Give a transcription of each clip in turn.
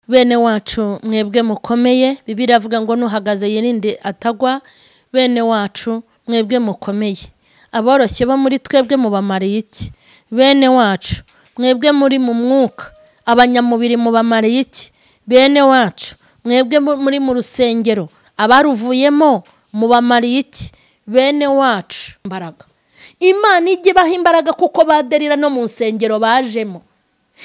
Bene wacu mwebwe mukomeye, Bibiliya iravuga ngo nuhagaze yirinde atagwa. Bene wacu mwebwe mukomeye, aboroshye bo muri twebwe mubamariye iki? Bene wacu mwebwe muri mu mwuka, abanyamubiri mubamariye iki? Bene wacu mwebwe muri mu rusengero, abaruvuyemo mubamariye iki? Bene wacu imbaraga, Imana ijye ibaha imbaraga kuko baderira no mu nsengero bajemo.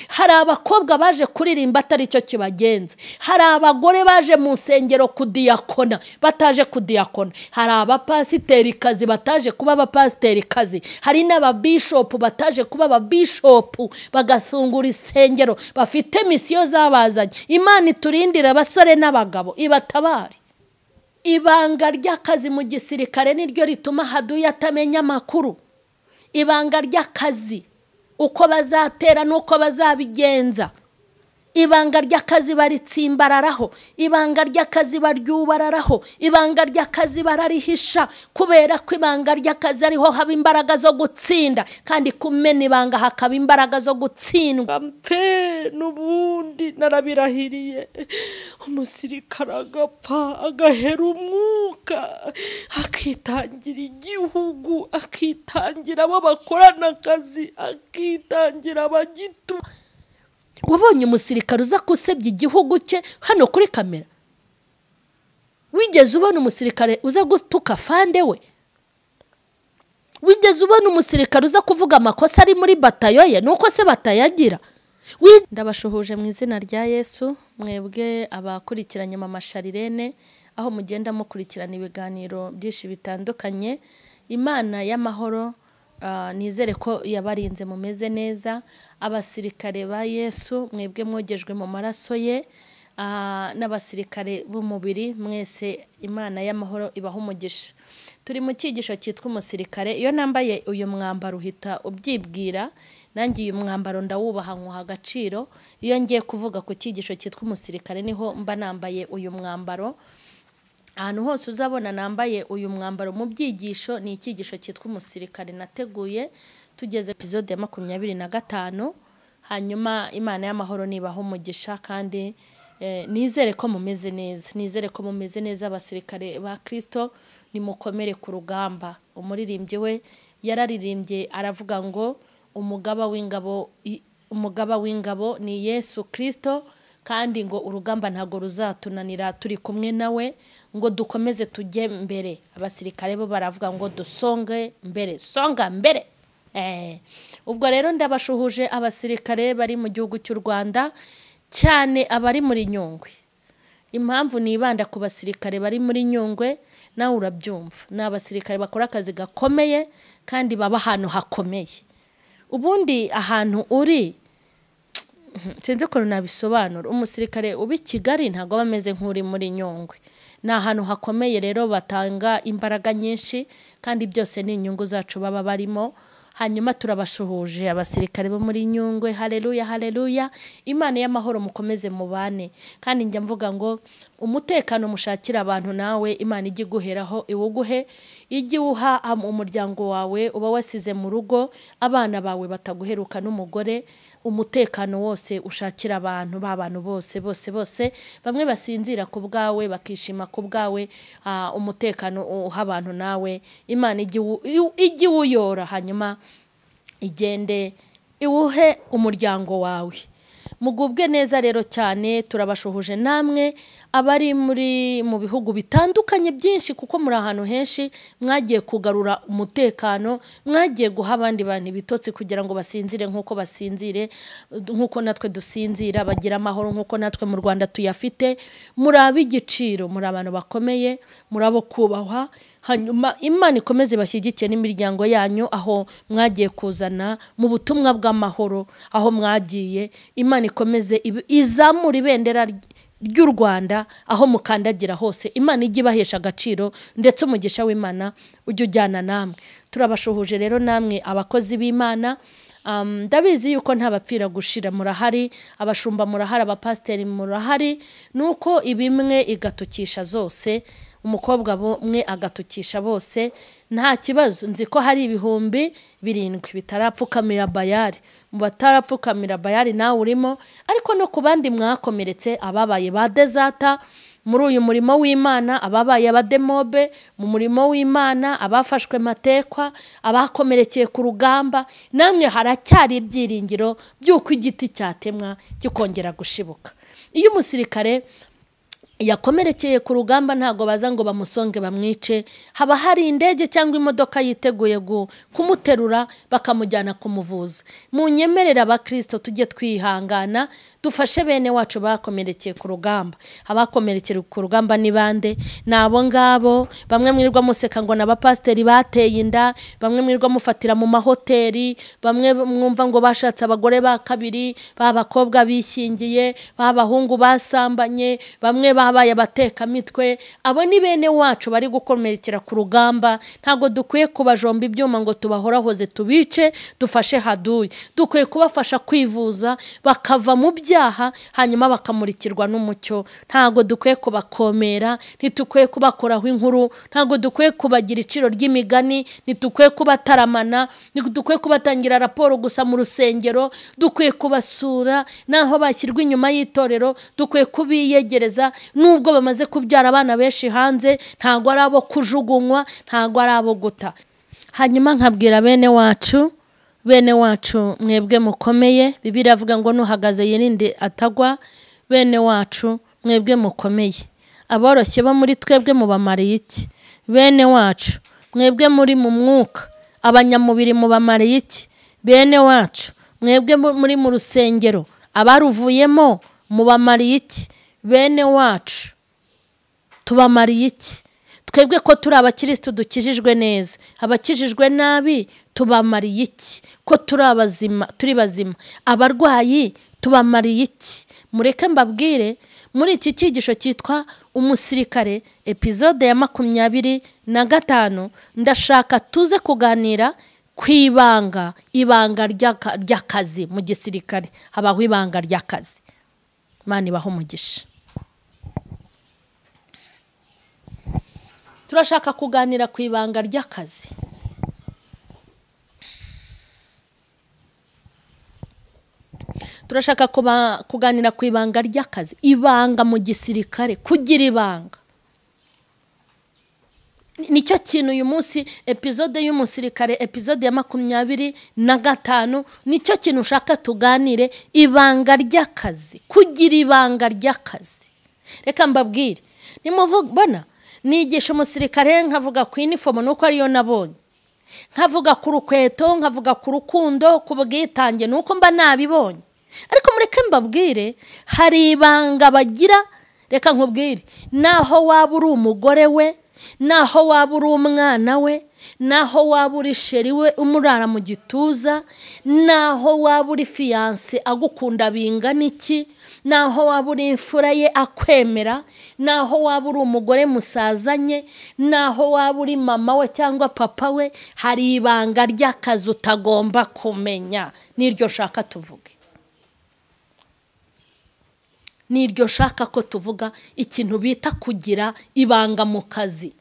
Hari abakobwa baje kuririmba atari cyo kibagenza, hari abagore baje mu nsengero kudiyakona bataje kudiyakona, hari abapasiterikazi bataje kuba abapasiterikazi, hari n'ababishopu bataje kuba ababishopu bagasungura isengero bafite misiyo zabazanye. Imana iturindire abasore n'abagabo, ibatabare. Ibanga ry'akazi mu gisirikare niryo rituma haduye atamenya amakuru. Ibanga ry'akazi uko bazatera nuko bazabigenza, ibanga ry'akazi baritsimbararaho, ibanga ry'akazi baryubararaho, ibanga ry'akazi bararihisha, kubera ko ibanga ry'akazi ariho haba imbaraga zo gutsinda, kandi kumena ibanga hakaba imbaraga zo gutsindwa. Mpe n'ubundi narabirahiriye, umusirikare agapfa agahera umwuka, akitangira igihugu, akitangira abo bakorana akazi, akitangira abagitu. Wabonye umusirikare uza kusebya igihugu cye hano kuri kamera? Wigeze ubona umusirikare uza gutuka fande we? Wigeze ubona umusirikare uza kuvuga amakosa ari muri batayo ye nuko se batayagira? Ndabashuhuje mu izina rya Yesu, mwebwe abakurikiranye Mama Sharirene, aho mugenda mukurikirana ibiganiro byinshi bitandukanye. Imana y'amahoro nizere ko yabarinze mumeze neza. Abasirikare ba Yesu mwebwe mwogejwe mu maraso ye, n'abasirikare b'umubiri mwese, Imana y'amahoro ibaha umugisha. Turi mu cyigisho cyitwa umusirikare. Iyo nambaye uyu mwambaro uhita ubyibwira, nanjye uyu mwambaro ndawubaha nkuha agaciro. Iyo ngiye kuvuga ku cyigisho cyitwa umusirikare niho mba nambaye uyu mwambaro. Ahantu hose uzabona nambaye uyu mwambaro mu byigisho ni icyigisho cyitwa umusirikare nateguye. Tugeze episode ya 25. Hanyuma Imana y'amahoro nibaho umugisha, kandi nizere ko mumeze neza, nizere ko mumeze neza abasirikare ba Kristo. Nimukomere ku rugamba. Umuririmbyi we yararirimbye aravuga ngo umugaba w'ingabo, umugaba w'ingabo ni Yesu Kristo, kandi ngo urugamba ntago ruzatunanira turi kumwe nawe, ngo dukomeze tujye mbere. Abasirikare bo baravuga ngo dusonge mbere, songa mbere. Ubwo rero ndabashuhuje abasirikare bari mu gihugu cy'u Rwanda, cyane abari muri Nyungwe. Impamvu nibanda ku basirikare bari muri Nyungwe nawe urabyumva, ni abasirikare bakora akazi gakomeye kandi baba ahantu hakomeye. Ubundi ahantu uri sinzi ukuntu nabisobanura, umusirikare uba i Kigali ntabwo aba ameze nk'uri muri Nyungwe. Ni ahantu hakomeye rero batanga imbaraga nyinshi, kandi byose ni inyungu zacu baba barimo. Hanyuma turabashuhuje abasirikare bo muri Nyungwe. Haleluya, haleluya. Imana y'amahoro mukomeze mubane. Kandi njya mvuga ngo umutekano mushakira abantu nawe Imana ijye iguheraho iwuguhe, ijye uha umuryango wawe uba wasize mu rugo, abana bawe bataguheruka n'umugore. Umutekano wose ushakira abantu b'abantu bose bose bose, bamwe basinzira ku bwawe bakishima ku bwawe. Umutekano uha abantu nawe Imana ijye iwuyora, hanyuma igende iwuhe umuryango wawe. Mugubwe neza rero cyane. Turabashuhuje namwe abari muri mu bihugu bitandukanye byinshi, kuko muri ahantu henshi mwagiye kugarura umutekano, mwagiye guha abandi bantu ibitotsi kugira ngo basinzire nkuko basinzire, nkuko natwe dusinzira, bagira amahoro nkuko natwe mu Rwanda tuyafite. Muri ab'igiciro, muri abantu bakomeye, muri abo kubahwa. Hanyuma Imana ikomeze bashyigikiye n'imiryango yanyu aho mwagiye kuzana mu butumwa bw'amahoro, aho mwagiye. Imana ikomeze izamura ibendera ry'u Rwanda aho mukandagira hose. Imana ijye ibahesha agaciro, ndetse umugisha w'Imana ujye ujyana namwe. Turabashuhuje rero namwe abakozi b'Imana. Ndabizi yuko nta bapfira gushira, murahari abashumba, murahari abapasiteri, murahari, nuko ibimwe igatukisha zose. Umukobwa umwe agatukisha bose, nta kibazo. Nzi ko hari 7,000 bitarapfukamira Bayali. Mu batarapfukamira Bayali nawe urimo, ariko no ku bandi mwakomeretse, ababaye ba dezata muri uyu murimo w'Imana, ababaye abademobe mu murimo w'Imana, abafashwe matekwa, abakomerekeye ku rugamba, namwe haracyari ibyiringiro by'uko igiti cyatemwa kikongera gushibuka. Iyo umusirikare yakomerekeye ku rugamba ntago baza ngo bamusonge bamwice, haba hari indege cyangwa imodoka yiteguye kumuterura bakamujyana kumuvuza. Munyemerera abakristo tujye twihangana, dufashe bene wacu bakomerekeye ku rugamba. Abakomerekeye ku rugamba ni bande? Nabo ngabo bamwe mwirirwa museka ngo n'abapasteri bateye inda, bamwe mwirirwa mufatira mu mahoteli, bamwe mwumva ngo bashatse abagore ba kabiri, babakobwa bishingiye, babahungu basambanye, bamwe babaye abatekamitwe. Abo ni bene wacu bari gukomerekera ku rugamba. Ntago dukwiye kubajomba ibyuma ngo tubahorahoze tubice, dufashe haduyi. Dukwiye kubafasha kwivuza bakava mu byaha, hanyuma bakamurikirwa n'umucyo. Ntago dukwiye kubakomera, ntitukwiye kubakoraho inkuru, ntago dukwiye kubagira iciro ry'imigani, ntitukwiye kubataramana, ntidukwiye kubatangira raporo gusa mu rusengero. Dukwiye kubasura naho bashyirwa inyuma y'itorero, dukwiye kubiyegereza nubwo bamaze kubyara abana benshi hanze. Ntago ari abo kujugunywa, ntago ari abo guta. Hanyuma nkabwira bene wacu, bene wacu mwebwe mukomeye, Bibiliya iravuga ngo nuhagaze yirinde atagwa. Bene wacu mwebwe mukomeye, aboroshye bo muri twebwe mubamariye iki? Bene wacu mwebwe muri mu mwuka, abanyamubiri mubamariye iki? Bene wacu mwebwe muri mu rusengero, abaruvuyemo mubamariye iki? Bene wacu tubamariye iki? Twebwe ko turi abakristo dukijijwe neza, abakijijwe nabi tubamariye iki? Ko turi abazima, turi bazima, abarwayi tubamariye iki? Mureke mbabwire, muri iki cyigisho cyitwa umusirikare episode ya 25, ndashaka tuze kuganira ku ibanga, ibanga ry'akazi mu gisirikare. Habaho ibanga ry'akazi. Imana ibahe umugisha. Turashaka kuganira ku ibanga ry'akazi. Turashaka kuganira ku ibanga ry'akazi, ibanga mu gisirikare, kugira ibanga. Nicyo kintu uyu munsi episode y'umusirikare, episode ya 25, nicyo kintu ushaka tuganire, ibanga ry'akazi, kugira ibanga ry'akazi. Reka mbabwire, nimuvugana nigisha umusirikare nkavuga ku uniform nuko ariyo nabonye, nkavuga ku rukweto, nkavuga ku rukundo, ku bwitange nuko mba nabibonye. Ariko mureke mbabwire, hari ibanga bagira. Reka nkubwire, naho waba uri umugore we, naho waba uri umwana we, naho waba uri sheri we umurara mu gituza, naho waba uri fiance agukunda bingana iki, naho waba uri imfura ye akwemera, naho waba uri umugore musazanye, naho waba uri mama we cyangwa papa we, hari ibanga ry'akazi utagomba kumenya. Niryo shaka tuvuge, niryo shaka ko tuvuga, ikintu bita kugira ibanga mu kazi.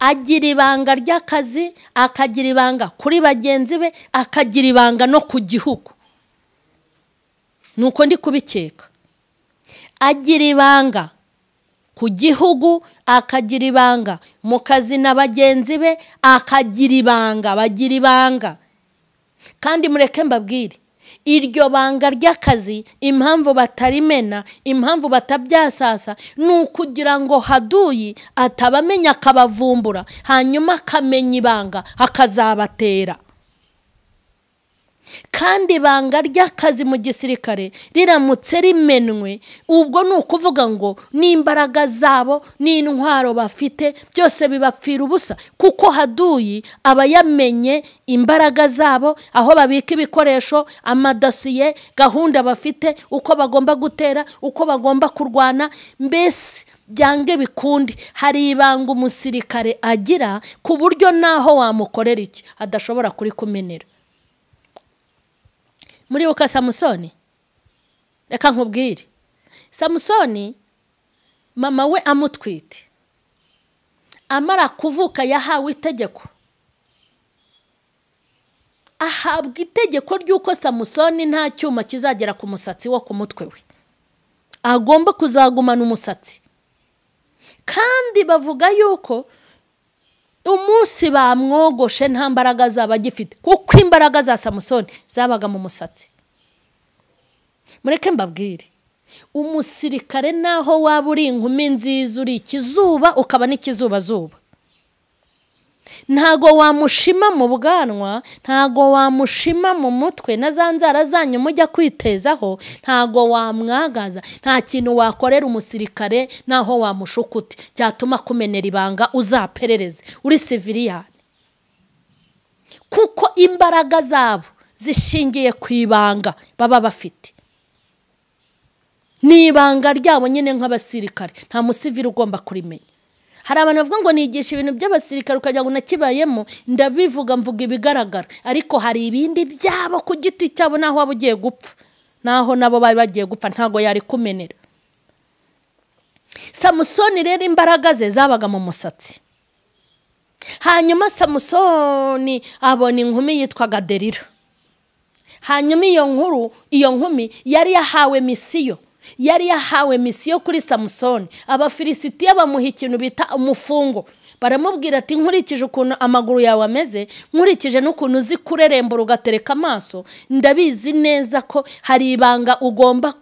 Agira ibanga ry'akazi, akagira ibanga kuri bagenzi be, akagira ibanga no ku gihugu. Nuko ndi kubikeka. Agira ibanga ku gihugu, akagira ibanga mu kazi na bagenzi be, akagira ibanga, bagira ibanga. Kandi mureke mbabwire, iryo banga ry'akazi impamvu batarimena, impamvu batabyasasa, ni ukugira ngo haduyi atabamenya akabavumbura, hanyuma akamenya ibanga akazabatera. Kandi ibanga ry'akazi mu gisirikare riramutse rimenwe, ubwo ni ukuvuga ngo n'imbaraga zabo n'intwaro bafite byose bibapfira ubusa, kuko haduyi aba yamenye imbaraga zabo, aho babika ibikoresho, amadosiye, gahunda bafite, uko bagomba gutera, uko bagomba kurwana. Mbese byange bikundi, hari ibanga umusirikare agira ku buryo naho wamukorera iki adashobora kurikumenera. Muribuka Samusoni? Reka nkubwire, Samusoni mama we amutwite, Amara kuvuka yahawe itegeko, ahabwa itegeko ry'uko Samusoni nta cyuma kizagera ku musatsi wo ku mutwe we, agomba kuzagumana umusatsi. Kandi bavuga yuko umunsi bamwogoshe nta mbaraga zaba agifite, kuko imbaraga za Samusoni zabaga mu musatsi. Mureke mbabwire, umusirikare naho waba uri inkumi nziza, uri ikizuba ukaba n'ikizuba zuba, ntago wamushima mu bwanwa, ntago wamushima mu mutwe, na za nzara zanyu mujya kwitezaho, ntago wamwagaza. Nta kintu wakorera umusirikare naho wamushukuti cyatuma kumenera ibanga, uzaperereze uri siviliyani, kuko imbaraga zabo zishingiye ku ibanga baba bafite. Ni ibanga ryabo nyine nk'abasirikare, nta musivili ugomba kurimenya. Hari abantu bavuga ngo nigisha ibintu by'abasirikare ukagira ngo nakibayemo, ndabivuga mvuga ibigaragara, ariko hari ibindi byabo ku giti cyabo, naho waba ugiye gupfa, naho nabo bari bagiye gupfa, ntago yari kumenera. Samusoni rero imbaraga ze zabaga mu musatsi. Hanyuma Samusoni abona inkumi yitwaga Delila. Hanyuma iyo nkumi yari yahawe misiyo, yari yahawe misiyo kuri Samusoni. Abafilisitiya bamuha ikintu bita umufungo, baramubwira ati nkurikije ukuntu amaguru yawe ameze, nkurikije n'ukuntu uzi kurerembura ugatereka amaso, ndabizi neza ko hari ibanga ugomba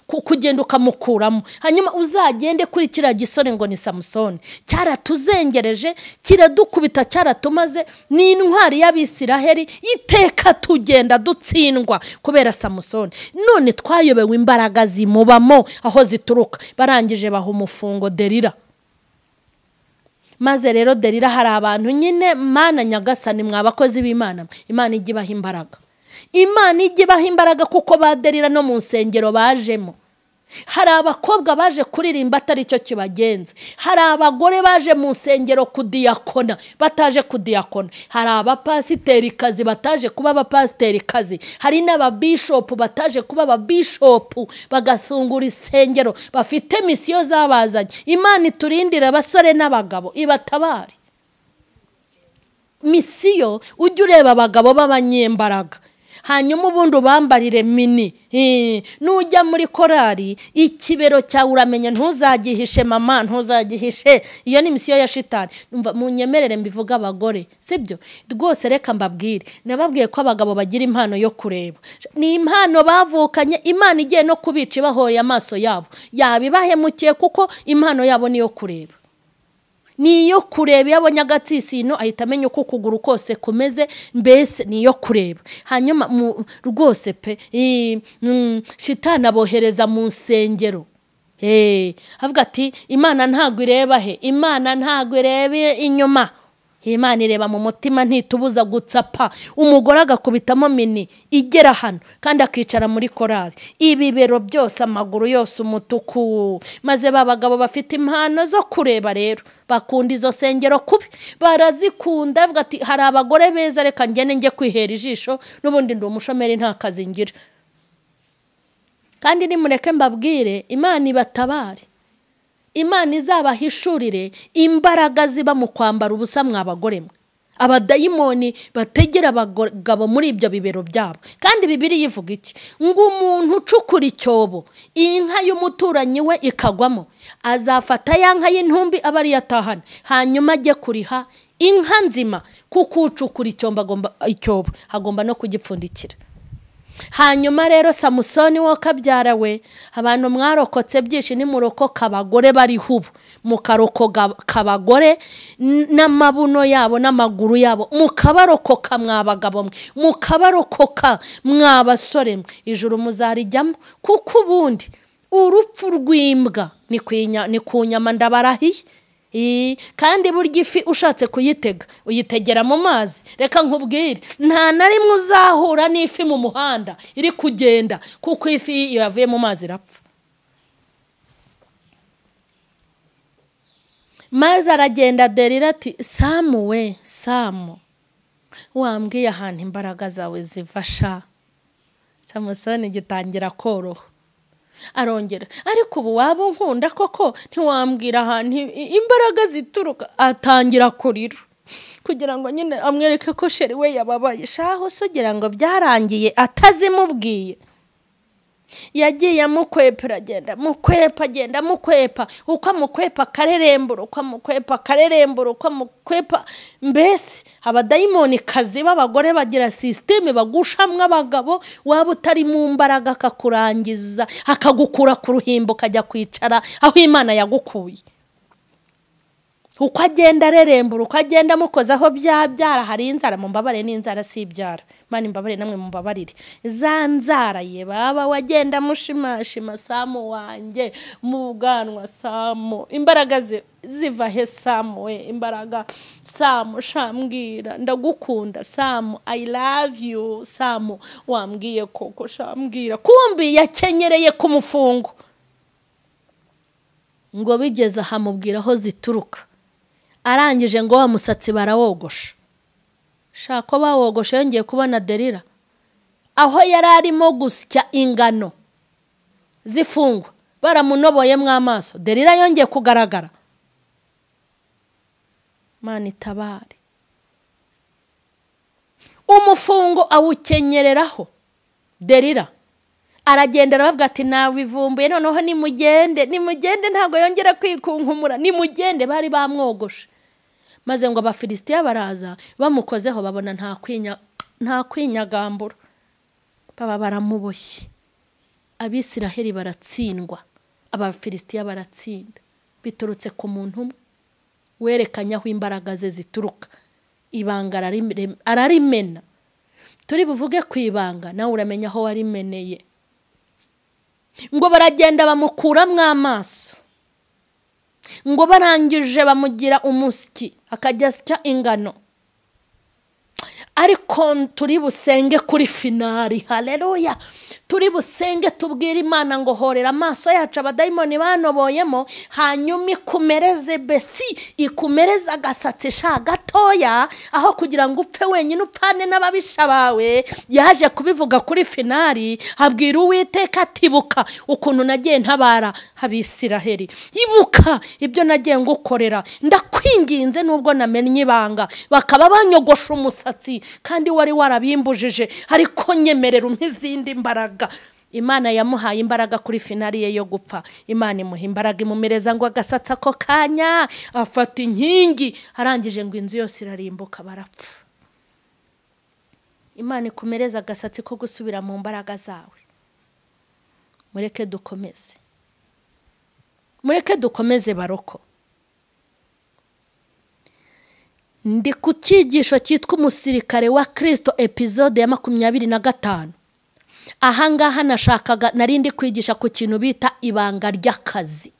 kugenda ukamukuramo. Hanyuma uzagende kuri kiriya gisore ngo ni Samusoni, cyaratuzengereje, kiradukubita, cyaratumaze, ni intwari y'Abisiraheli, iteka tugenda dutsindwa kubera Samusoni. None twayobewe imbaraga zimubamo aho zituruka. Barangije baha umufungo Delila. Maze rero Delila, hari abantu nyine, Mana nyagasani mwabakozi b'Imana, Imana ijye ibaha imbaraga, Imana ijye ibaha imbaraga, kuko ba Delila no mu nsengero bajemo. Hari abakobwa baje kuririmba atari cyo kibagenza, hari abagore baje mu nsengero kudiyakona bataje kudiyakona, hari abapasiterikazi bataje kuba abapasiterikazi, hari n'ababishopu bataje kuba ababishopu, bagasungura isengero bafite misiyo zabazanye. Imana iturindire abasore n'abagabo, ibatabare. Misiyo ujye ureba abagabo b'abanyembaraga, hanyuma ubundi ubambarire mini. Nujya muri korari ikibero cyawe uramenya, ntuzagihishe mama, ntuzagihishe. Iyo ni misiyo ya shitani. Munyemerere mbivuga abagore, sibyo rwose? Reka mbabwire, nababwiye ko abagabo bagira impano yo kureba, ni impano bavukanye. Imana igiye no kubica ibahoye amaso yabo, yabibahemukiye, kuko impano yabo niyo kureba. Niyo kureba. Iyo abonye agatsisino ahita amenya uko ukuguru kose kumeze, mbese niyo kureba. Hanyuma rwose pe, shitani abohereza mu nsengero. Avuga ati Imana ntago ireba he, Imana ntago ireba inyuma, Imana ireba mu mutima, ntitubuza gutsapa. Umugore agakubitamo mini igera hano, kandi akicara muri korali, ibibero byose, amaguru yose umutuku. Maze babagabo bafite impano zo kureba rero bakunda izo sengero kubi, barazikunda. Avuga ati hari abagore beza, reka ngende njye kwihera ijisho, n'ubundi ndi umushomeri nta kazi ngira. Kandi nimureke mbabwire, Imana ibatabare, Imana izabahishurire imbaraga ziba mu kwambara ubusa mwabagore mwe. Abadayimoni bategera abagabo muri ibyo bibero byabo. Kandi Bibiliya ivuga iki? Ngo umuntu ucukura icyobo, inka y'umuturanyi we ikagwamo, azafata ya nka y'intumbi aba ariyo atahana, hanyuma ajye kuriha inka nzima, kuko ucukura icyobo agomba no kugipfundikira. Hanyuma rero Samusoni wo kabyara we, abantu mwarokotse byinshi, nimurokoka abagore bari hubu, mukarokoka abagore n'amabuno yabo n'amaguru yabo, mukabarokoka mwabagabo mwe, mukabarokoka mwabasore mwe, ijuru muzarijyamo. Kuko ubundi urupfu rw'imbwa ni ku nyama, ndabarahiye. Kandi burya ifi ushatse kuyitega uyitegera mu mazi. Reka nkubwire, nta na rimwe uzahura n'ifi mu muhanda iri kugenda, kuko ifi iyo yavuye mu mazi irapfa. Maze aragenda Delila ati Samu we, Samu wambwiye ahantu imbaraga zawe ziva sha. Samusoni gitangira koroha. Arongera, ariko ubu waba unkunda koko ntiwambwira ahantu imbaraga zituruka. Atangira kurira kugira ngo nyine amwereke ko sheri we yababaye. Shaho se ugira ngo byarangiye atazimubwiye? Yagiye amukwepera, agenda mukwepa, agenda mukwepa, uko amukwepa akarerembura, uko amukwepa akarerembura, uko amukwepa. Mbese abadayimoni kazi b'abagore bagira sisiteme bagushamwe abagabo, waba utari mu mbaraga akakurangiza, akagukura ku ruhimbo ukajya kwicara aho Imana yagukuye. Uko agenda arerembura, uko agenda amukozaho byabyara, hari inzara, mumbabare n'inzara si ibyara, Mana imbabare namwe mumbabarire, za nzara ye baba wagenda mushimashima Samu wanjye mu bwanwa. Samu imbaraga ziva he? Samu we imbaraga, Samu shambwira ndagukunda, Samu I love you, Samu wambwiye koko shambwira. Kumbi yakenyereye ku mufungo ngo bigeze ahamubwira aho zituruka. Arangije ngo wa musatsi barawogosha. Shako bawogosha yongeye kubona Delila aho yari arimo gusya ingano zifungwa, baramunoboyemo amaso. Delila yongeye kugaragara. Mana itabare. Umufungo awukenyereraho Delila aragenda aravuga ati nabivumbuye, noneho nimugende, nimugende, ntabwo yongera kwikunkumura, nimugende. Bari bamwogoshe. Maze ngo Abafilisitiya baraza bamukozeho babona nta kwinyagambura, baba baramuboshye. Abisiraheli baratsindwa, Abafilisitiya baratsinda, biturutse ku muntu umwe werekanye aho imbaraga ze zituruka. Ibanga ararimena. Turi buvuge ku ibanga, nawe uramenya aho warimeneye. Ngo baragenda bamukuramwo amaso, ngo barangije bamugira umusyi akajya asya ingano. Ariko turi busenge kuri finari, haleluya. Turi busenge tubwire Imana ngo horera amaso yacu abadayimoni banoboyemo, hanyuma ikumereze besi, ikumereze agasatsi sha gatoya, aho kugira ngo upfe wenyine upfane n'ababisha bawe. Yaje kubivuga kuri finari, abwira Uwiteka ati ibuka ukuntu nagiye ntabara Abisiraheli, ibuka ibyo nagiye ngukorera, ndakwinginze nubwo namennye ibanga bakaba banyogosha umusatsi kandi wari warabimbujije, ariko nyemerera umpe izindi mbaraga. Imana yamuhaye imbaraga kuri finari ye yo gupfa. Imana imuha imbaraga, imumereza ngo agasatsi ako kanya, afata inkingi, arangije ngo inzu yose irarimbuka barapfa. Imana ikumereza agasatsi ko gusubira mu mbaraga zawe. Mureke dukomeze, mureke dukomeze baroko. Ndi ku cyigisho cyitwa umusirikare wa Kristo, episode ya 25. Ahangaha nashakaga narindi kwigisha ku kintu bita ibanga ry'akazi.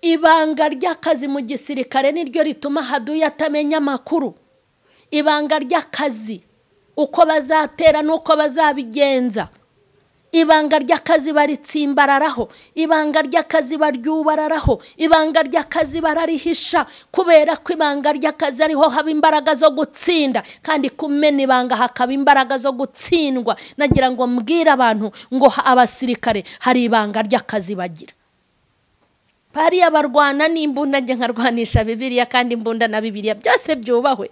Ibanga ry'akazi mu gisirikare niryo rituma haduye atamenya amakuru. Ibanga ry'akazi, uko bazatera n'uko bazabigenza. Ibanga ry'akazi baritsimbararaho, ibanga ry'akazi baryubararaho, ibanga ry'akazi bararihisha, kubera ko ibanga ry'akazi ariho haba imbaraga zo gutsinda, kandi kumena ibanga hakaba imbaraga zo gutsindwa. Nagira ngo mbwire abantu ngo abasirikare hari ibanga ry'akazi bagira. Bariya barwana n'imbunda, njye nkarwanisha Bibiliya, kandi imbunda na Bibiliya byose byubahwe.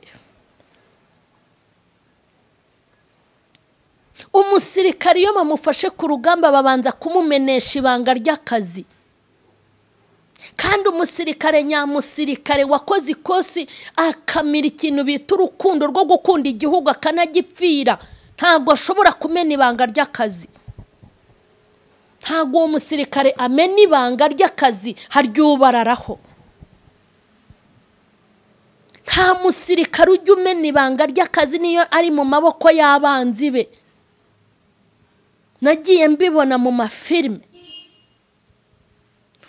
Umusirikare iyo bamufashe ku rugamba babanza kumumenesha ibanga ry'akazi. Kandi umusirikare nyamusirikare wakoze ikosi akamira ikintu bita urukundo rwo gukunda igihugu akanagipfira, ntabwo ashobora kumena ibanga ry'akazi. Ntabwo uwo musirikare amena ibanga ry'akazi, haryubararaho. Nta musirikare ujya umena ibanga ry'akazi niyo ari mu maboko y'abanzi be. Nagiye mbibona mu mafilime,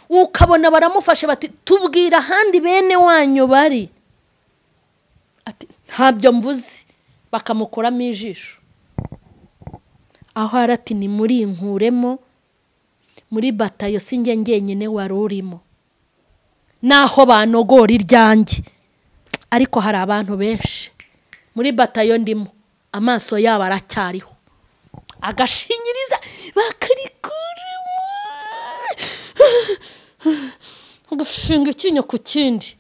ukabona baramufashe bati tubwira ahandi bene wanyu bari, ati ntabyo mvuze, bakamukuramo ijisho. Aho arati ni muri inkuremo muri batayo, sinjye njyenyine wari urimo, naho banogora iryanjye, ariko hari abantu benshi muri batayo ndimo. Amaso yabo aracyariho, agashinyiriza bakarikuramo, gushinga icyinyo ku kindi.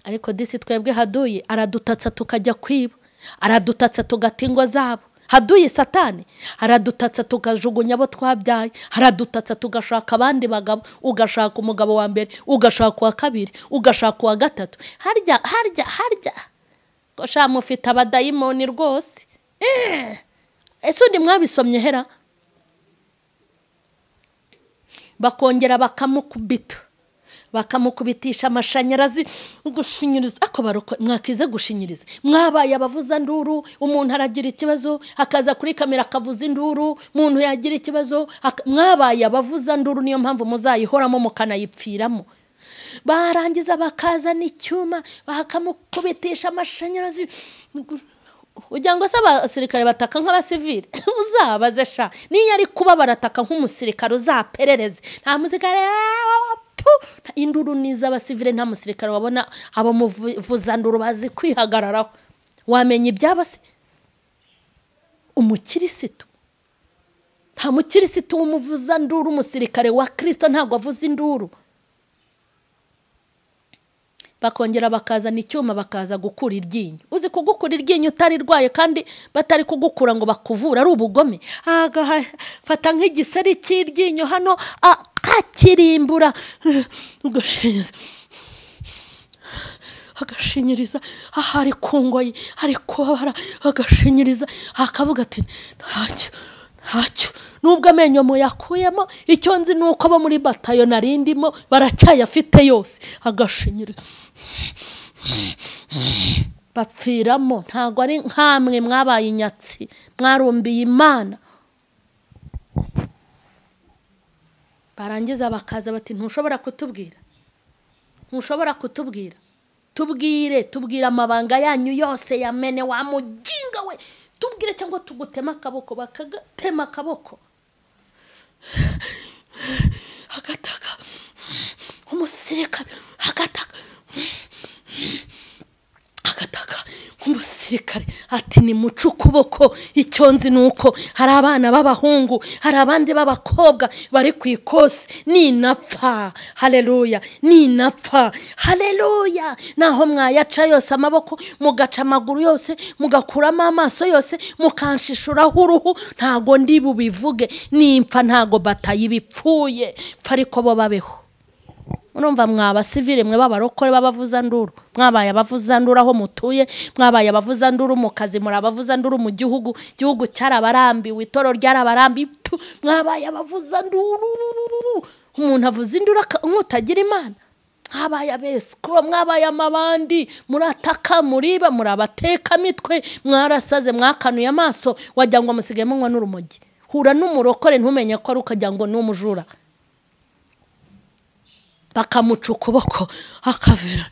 Ariko disi twebwe haduye aradutatsa tukajya kwiba, aradutatsa tugata ingo zabo. Haduye satani aradutatsa tukajugunya abo twabyaye, aradutatsa tugashaka abandi bagabo, ugashaka umugabo wa mbere, ugashaka uwa kabiri, ugashaka uwa gatatu. Harya harya harya ko mufite abadayimoni rwose. Ese undi mwabisomye hera? Bakongera bakamukubita, bakamukubitisha amashanyarazi, gushinyiriza. Ako baroko mwakize gushinyiriza, mwabaye abavuza nduru. Umuntu aragira ikibazo akaza kuri kamera akavuza induru, umuntu yagira ikibazo mwabaye abavuza nduru. Niyo mpamvu muzayihoramo mukanayipfiramo. Barangiza bakazana icyuma bakamukubitisha amashanyarazi. Ugira ngo se abasirikare bataka nk'abasivile? Uzabaze sha, niyo ari kuba barataka nk'umusirikare uzaperereze. Nta musirikare, induru niza abasivile, nta musirikare wabona abo muvuzanduru bazi kwihagararaho. Wamenya ibyabo se? Umukirisitu, nta mukirisitu w'umuvuzanduru. Umusirikare wa Kristo ntabwo avuza induru. Bakongera bakazana icyuma bakaza gukura iryinyo. Uzi kugukura iryinyo utarirwaye kandi batari kugukura ngo bakuvura ari ubugome. Fata nk'igiseri cy'iryinyo hano akakirimbura, agashinyiriza ahari ku ngoyi, ari kubabara, agashinyiriza, akavuga ati ntacyo ntacyo. Nubwo amenyo muyakuyemo, icyo nzi nuko abo muri batayo narindimo baracyayafite yose. Agashinyiriza, bapfiramo. Ntabwo ari nkamwe mwabaye inyatsi, mwarumbiye Imana. Barangiza bakaza bati ntushobora kutubwira, ntushobora kutubwira, tubwire, tubwire amabanga yanyu yose yamene wa mujinga we, tubwire cyangwa tugutema akaboko. Bakagatema akaboko, agataka umusirikare, agataka agataka umusirikare ati ni mucu ukuboko. Icyo nzi nuko hari abana b'abahungu, hari abandi b'abakobwa bari ku ikosi. Ninapfa, haleluya, ninapfa, haleluya. Naho mwayaca yose amaboko, mugaca amaguru yose, mugakuramo amaso yose, mukanshishuraho uruhu, ntago ndi bubivuge. Nimpfa ntago batayibipfuye, pfa ariko bo babeho. Urumva mwaba civile mwe babarokore babavuza nduru, mwabaye abavuza nduru aho mutuye, mwabaye abavuza nduru mu kazi, muri abavuza nduru mu gihugu, gihugu cyarabarambiwe, itoro ryarabarambi, mwabaye abavuza nduru. Umuntu avuza induru nk'utagira Imana. Mwabaye abesikuro, mwabaye amabandi, murataka, muriba, murabateka mitwe, mwarasaze, mwakanuye amaso, wagira ngo musigaye munywa n'urumogi. Hura n'umurokore ntumenye ko ari ukagira ngo ni umujura. Bakamuca ukuboko akavira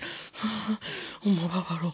umubabaro,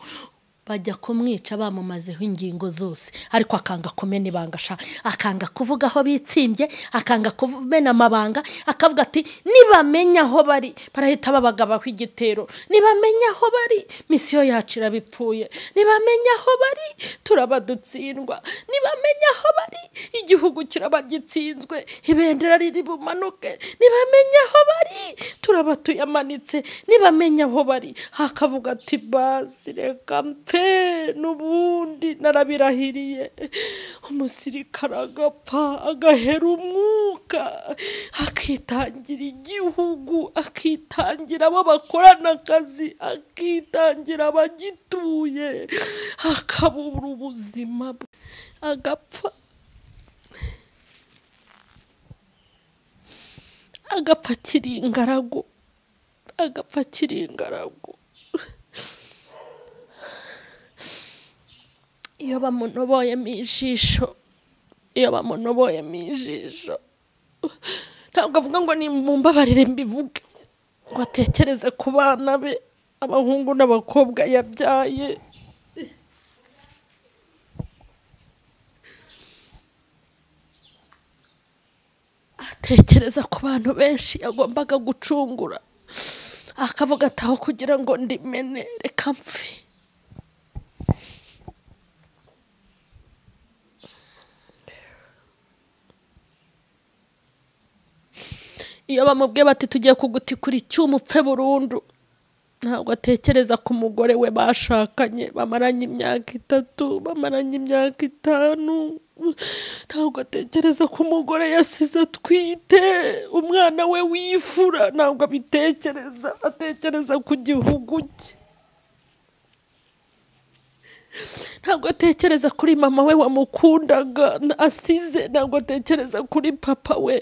bajya kumwica bamumazeho ingingo zose, ariko akanga kumena ibanga sha, akanga kuvuga aho bitsimbye, akanga kumena amabanga, akavuga ati nibamenya aho bari barahita babagabaho igitero, nibamenya aho bari misiyo yacu irabipfuye, nibamenya aho bari turabadutsindwa, nibamenya aho bari igihugu kirabagitsinzwe, ibendera riri bumanuke, nibamenya aho bari turabatuyamanitse, nibamenya aho bari. Akavuga ati basi reka mpfe, n'ubundi narabirahiriye. Umusirikare agapfa agahera umwuka, akitangira igihugu, akitangira abo bakorana akazi, akitangira abagituye, akabura ubuzima bwe, agapfa agapfa akiri ingaragu, agapfa akiri ingaragu. Iyo bamunoboyemo ijisho, iyo bamunoboyemo ijisho, ntabwo avuga ngo nimumbabarire mbivuge, ngo atekereze ku bana be, abahungu n'abakobwa yabyaye. Atekereza ku bantu benshi yagombaga gucungura, akavuga ati aho kugira ngo ndimene reka mpfe. Iyo bamubwiye bati tugiye kugutikura icyuma upfe burundu, ntabwo atekereza ku mugore we bashakanye bamaranye imyaka 3, bamaranye imyaka 5. Ntabwo atekereza ku mugore yasize atwite umwana we wifura, ntabwo abitekereza. Atekereza ku gihugu cye. Ntabwo atekereza kuri mama we wamukundaga asize, ntabwo atekereza kuri papa we,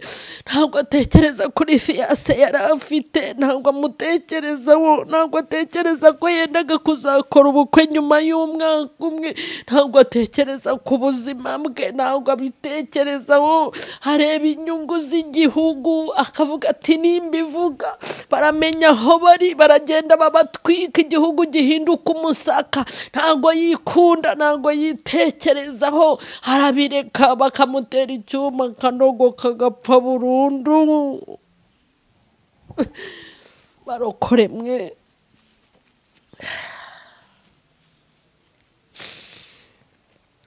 ntabwo atekereza kuri fiyanse yari afite, ntabwo amutekerezaho, ntabwo atekereza ko yendaga kuzakora ubukwe nyuma y'umwaka umwe, ntabwo atekereza ku buzima bwe, ntabwo abitekerezaho. Areba inyungu z'igihugu akavuga ati nimbivuga baramenya aho bari, baragenda babatwika, igihugu gihinduka umusaka. Ntabwo yikunda, ntabwo yitekerezaho, arabireka bakamutera icyuma akanogoka agapfa burundu. Barokore mwe,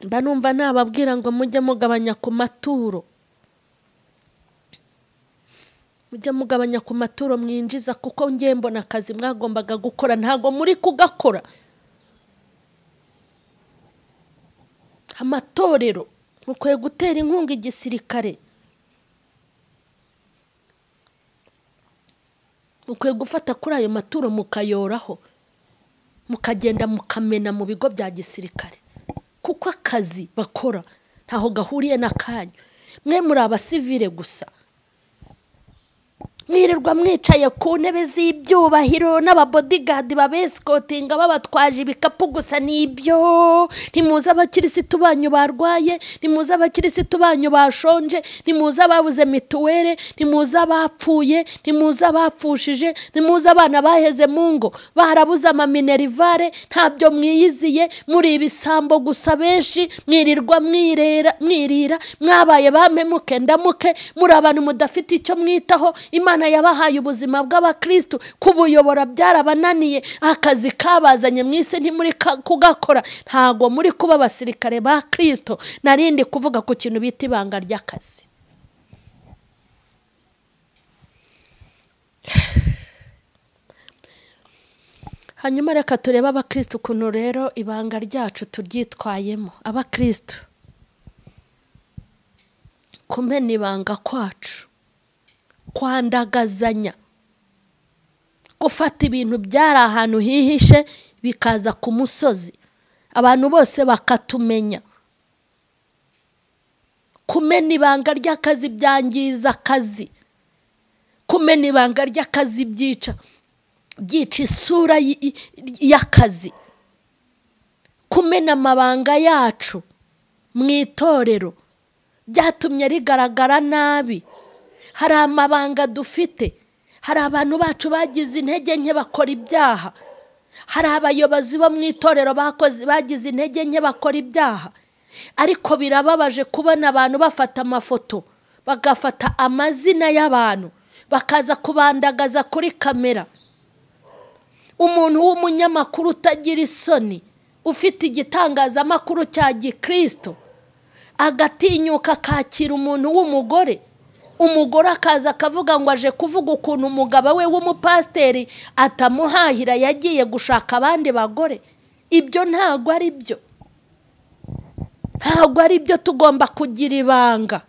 mba numva nababwira ngo mujye mugabanya ku maturo, mujye mugabanya ku maturo mwinjiza, kuko ngiye mbona akazi mwagombaga gukora ntabwo muri kugakora. Amatorero mukwiye gutera inkunga igisirikare, mukwiye gufata kuri ayo maturo mukayoraho, mukagenda mukamena mu bigo bya gisirikare, kuko akazi bakora ntaho gahuriye n'akanyu. Mwe muri abasivile gusa, mwirirwa mwicaye ku ntebe z'ibyubahiro n'ababodyguard babesikotinga babatwaje ibikapu gusa n'ibyo. Ntimuzi abakirisitu banyu barwaye, ntimuzi abakirisitu banyu bashonje, ntimuzi ababuze mituweli, ntimuzi abapfuye, ntimuzi abapfushije, ntimuzi abana baheze mu ngo barabuze amaminerivare. Ntabyo mwiyiziye, muri ibisambo gusa benshi, mwirirwa mwirira, mwabaye bampemuke ndamuke, muri abantu mudafite icyo mwitaho. Imana yabahaye ubuzima bw'abakristo, kubuyobora byarabananiye, akazi kabazanye mwise ntimuri kugakora, ntago muri kuba abasirikare ba Kristo. Narindi kuvuga ku kintu bita ibanga ry'akazi. Hanyuma reka turebe abakristo ukuntu rero ibanga ryacu turyitwayemo. Abakristo kumena ibanga kwacu, kwandagazanya, gufata ibintu byari ahantu hihishe bikaza ku musozi abantu bose bakatumenya. Kumena ibanga ry'akazi byangiza akazi, kumena ibanga ry'akazi byica isura y'akazi. Kumena amabanga yacu mu itorero byatumye rigaragara nabi. Hari amabanga dufite, hari abantu bacu bagize intege nke bakora ibyaha, hari abayobozi bo mu itorero bagize intege nke bakora ibyaha. Ariko birababaje kubona abantu bafata amafoto, bagafata amazina y'abantu, bakaza kubandagaza kuri kamera. Umuntu w'umunyamakuru utagira isoni, ufite igitangazamakuru cya gikristo, agatinyuka akakira umuntu w'umugore, umugore akaza akavuga ngo aje kuvuga ukuntu umugabo we w'umupasiteri atamuhahira yagiye gushaka abandi bagore. Ibyo ntabwo ari byo, ntabwo ari byo. Tugomba kugira ibanga,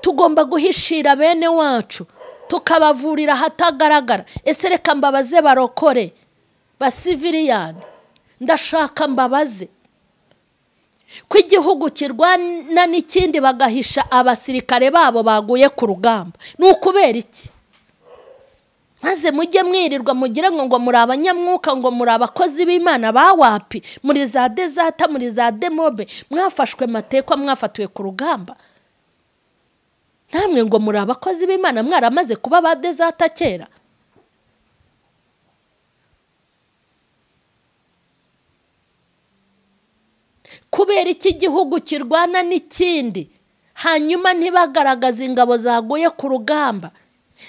tugomba guhishira bene wacu, tukabavurira ahatagaragara. Ese reka mbabaze barokore basiviliyani, ndashaka mbabaze ko igihugu kirwana n'ikindi bagahisha abasirikare babo baguye ku rugamba, ni ukubera iki? Maze mujye mwirirwa mugire ngo muri abanyamwuka, ngo muri abakozi b'Imana ba wapi, muri za dezata, muri za demobe, mwafashwe matekwa, mwafatiwe ku rugamba. Namwe ngo muri abakozi b'Imana mwaramaze kuba ba dezata kera. Kubera iki gihugu kirwana n'ikindi hanyuma ntibagaragaza ingabo zaguye ku rugamba?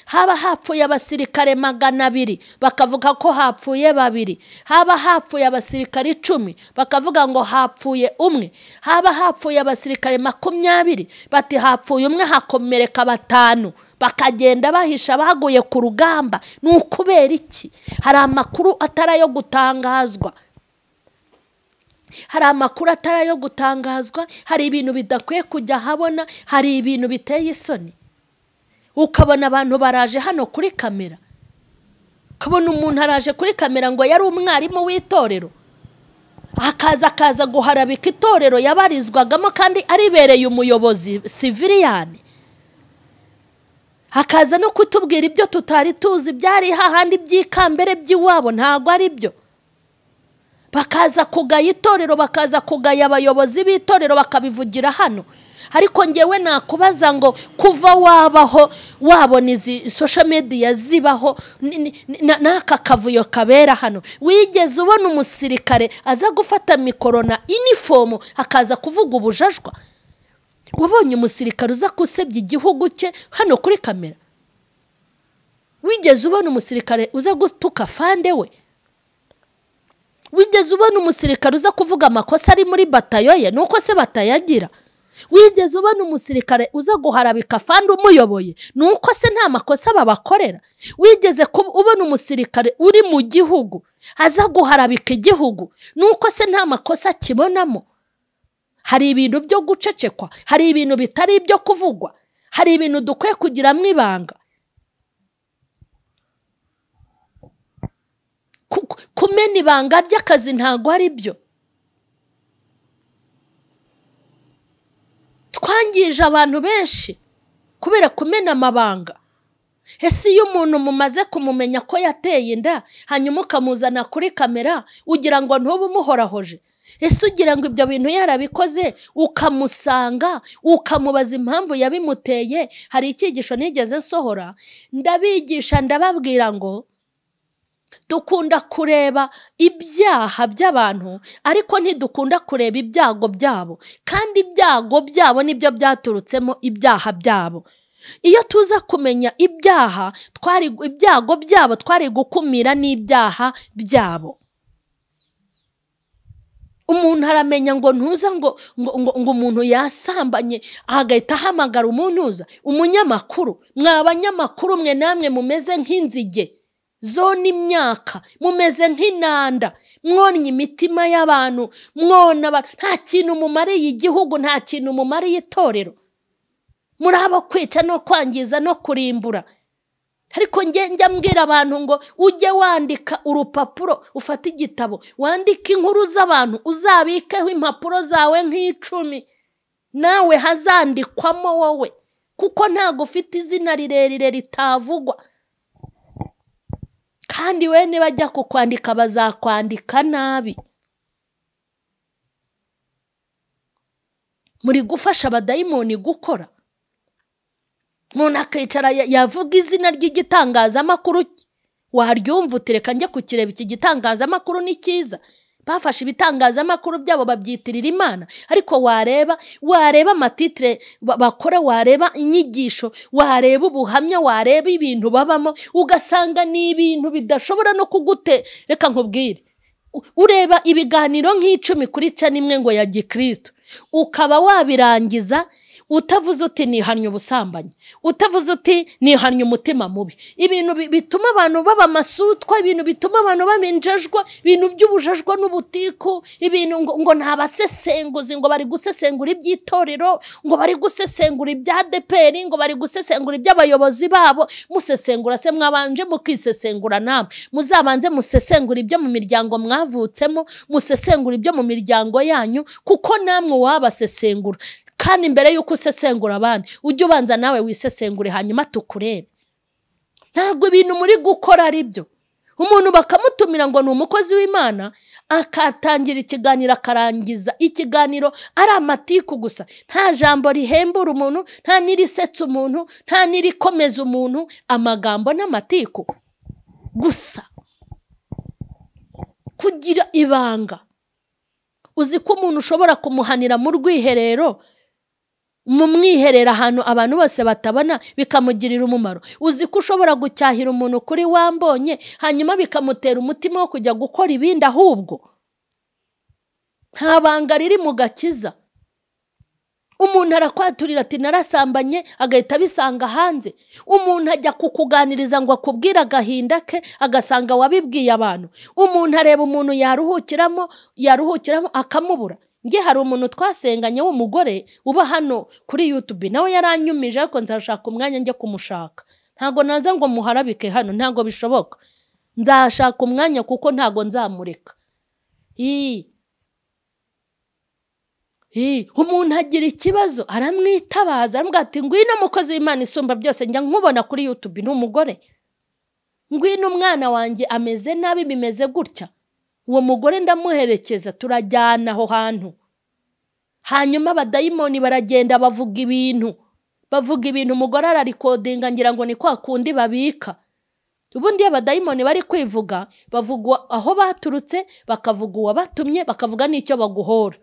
Haba hapfuye abasirikare 200 bakavuga ko hapfuye 2, haba hapfuye abasirikare 10 bakavuga ngo hapfuye 1, haba hapfuye abasirikare 20 bati hapfuye 1 hakomereka 5, bakagenda bahisha baguye ku rugamba. Ni ukubera iki? Hari amakuru atari ayo gutangazwa, hari amakuru atari ayo gutangazwa, hari ibintu bidakwiye kujya habona, hari ibintu biteye isoni. Ukabona abantu baraje hano kuri kamera, ukabona umuntu araje kuri kamera ngo yari umwarimu w'itorero, akaza guharabika itorero yabarizwagamo kandi aribereye umuyobozi siviliyani, hakaza no kutubwira ibyo tutari tuzi byari hahandi by'ikambere by'iwabo, ntago ari byo. Bakaza kugaya itorero, bakaza kugaya abayobozi b'itorero, bakabivugira hano. Ariko ngewe nakubaza ngo kuva wabaho wabona izi social media zibaho n'aka kavuyo kabera hano, wigeze ubona umusirikare aza gufata mikoro na inifomu akaza kuvuga ubujajwa? Wabonye umusirikare uza kusebya igihugu cye hano kuri kamera? Wigeze ubona umusirikare uza gutuka fande we? Wigeze ubona umusirikare uza kuvuga amakosa ari muri batayo ye nuko se batayagira? Wigeze ubona umusirikare uza guharabika fande umuyoboye nuko se nta makosa babakorera? Wigeze ubona umusirikare uri mu gihugu aza guharabika igihugu nuko se nta makosa kibonamo? Hari ibintu byo gucecekwa, hari ibintu bitari ibyo kuvugwa, hari ibintu dukwiye kugiramo ibanga. Kumena ibanga ry'akazi ntago ari byo. Twangije abantu benshi kubera kumena amabanga. Ese iyo umuntu mumaze kumumenya ko yateye inda hanyuma ukamuzana kuri kamera ugira ngo ntube umuhorahoje? Ese ugira ngo ibyo bintu yarabikoze ukamusanga ukamubaza impamvu yabimuteye? Hari icyigisho nigeze nsohora ndabigisha ndababwira ngo dukunda kureba ibyaha by'abantu ariko ntidukunda kureba ibyago byabo, kandi ibyago byabo nibyo byaturutsemo ibyaha byabo. Iyo tuza kumenya ibyaha twari ibyago byabo twari gukumira n'ibyaha byabo. Umuntu aramenya ngo ntuza ngo ngo umuntu yasambanye agahita ahamagara umuntu umunyamakuru. Mwa banyamakuru mwe namwe mumeze nk'inzige zona imyaka, mumeze nk'inanda, mwonnye imitima y'abantu, mwona abantu, nta kintu mumariye igihugu, nta kintu mumariye itorero, muri abo kwica no kwangiza no kurimbura. Ariko njya mbwira abantu ngo ujye wandika urupapuro, ufate igitabo, wandike inkuru z'abantu, uzabikeho impapuro zawe nk'icumi, nawe hazandikwamo wowe, kuko ntago ufite izina rirerire ritavugwa. Kandi we nibajya kukwandika bazakwandika nabi. Muri gufasha abadayimoni gukora. Umuntu akicara yavuga izina ry'igitangazamakuru, waryumva utereka njye kukireba iki gitangazamakuru ni cyiza. Bafashe ibitangazamakuru byabo babyitirira Imana, ariko wareba amatitire bakora, wareba inyigisho, wareba ubuhamya, wareba ibintu babamo, ugasanga ni ibintu bidashobora no kugute. Reka nkubwire, ureba ibiganiro nk'icumi kuri ca nimwe ngo ya gikristo, ukaba wabirangiza utavuze uti nihannye ubusambanyi, utavuze uti nihannye umutima mubi. Ibintu bituma abantu baba amasutwa, ibintu bituma abantu baminjajwa, ibintu by'ubujajwa n'ubutiku, ibintu ngo nta basesenguzi, ngo bari gusesengura iby'itorero, ngo bari gusesengura ibya ADEPR, ngo bari gusesengura iby'abayobozi babo. Musesengura se mwabanje mukisesengura namwe? Muzabanze musesengura ibyo mu miryango mwavutsemo, musesengura ibyo mu miryango yanyu, kuko namwe wabasesengura. Kandi mbere yuko usesengura abandi ujye ubanza nawe wisesengure, hanyuma tukurebe. Ntabwo ibintu muri gukora ari byo. Umuntu bakamutumira ngo ni umukozi w'Imana, akatangira ikiganiro akarangiza ikiganiro ari amatiku gusa, nta jambo rihembura umuntu, nta n'irisetsa umuntu, nta n'irikomeza umuntu, amagambo n'amatiku gusa. Kugira ibanga, uzi ko umuntu ushobora kumuhanira mu rwiherero Mu mwiherera ahantu abantu bose batabona bikamugirira umumaro. Uzi ko ushobora gucyahira umuntu kuri wambonye hanyuma bikamutera umutima wo kujya gukora ibindi, ahubwo nta banga riri mu gakiza. Umuntu arakwaturira ati narasambanye, agahita abisanga hanze. Umuntu ajya kukuganiriza ngo akubwire agahinda ke, agasanga wabibwiye abantu. Umuntu areba umuntu yaruhukiramo akamubura. Nge hari umuntu twasenganye w'umugore uba hano kuri YouTube, nawe yaranyumije, ariko nzashaka umwanya njye kumushaka. Ntago naza ngo muharabike hano, ntago bishoboka. Nzashaka umwanya kuko ntago nzamureka. Umuntu agira ikibazo aramwitabaza, aramubwira ati ngwino mukozi w'Imana isumba byose, njya nkubona kuri YouTube, ni umugore, ngwino umwana wanjye ameze nabi bimeze gutya. Uwo mugore ndamuherekeza turajyana aho hantu. Hanyuma abadayimoni baragenda bavuga ibintu, umugore ararikodinga, ngira ngo ni kwa kundi babika. Ubundi abadayimoni bari kwivuga, bavuga aho baturutse, bakavuga uwabatumye, bakavuga n'icyo baguhora.